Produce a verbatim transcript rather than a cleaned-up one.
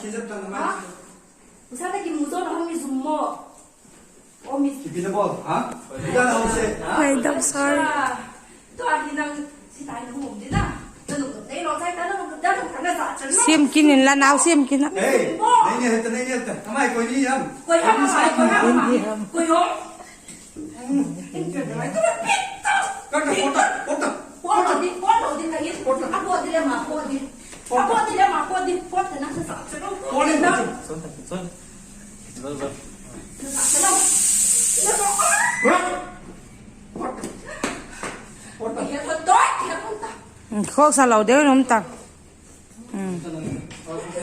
Kizat tang na mai. Ha? Usa na kimu jo na hong mi zum mo. O mi. Kipi na bol, ha? Ida na hong se, ha? Hai, dam, sorry. Tua hi nang si tai na hong di na. Na nung nei lo sai ta na nung da nung ka na sa chan na. Sim kin in la nau sim kin na. Hey, nei ni heta, nei ni heta. Amai koi ni ham. Koi ham, amai koi ham, amai. Koi ham. Khok sa lo deu nom ta.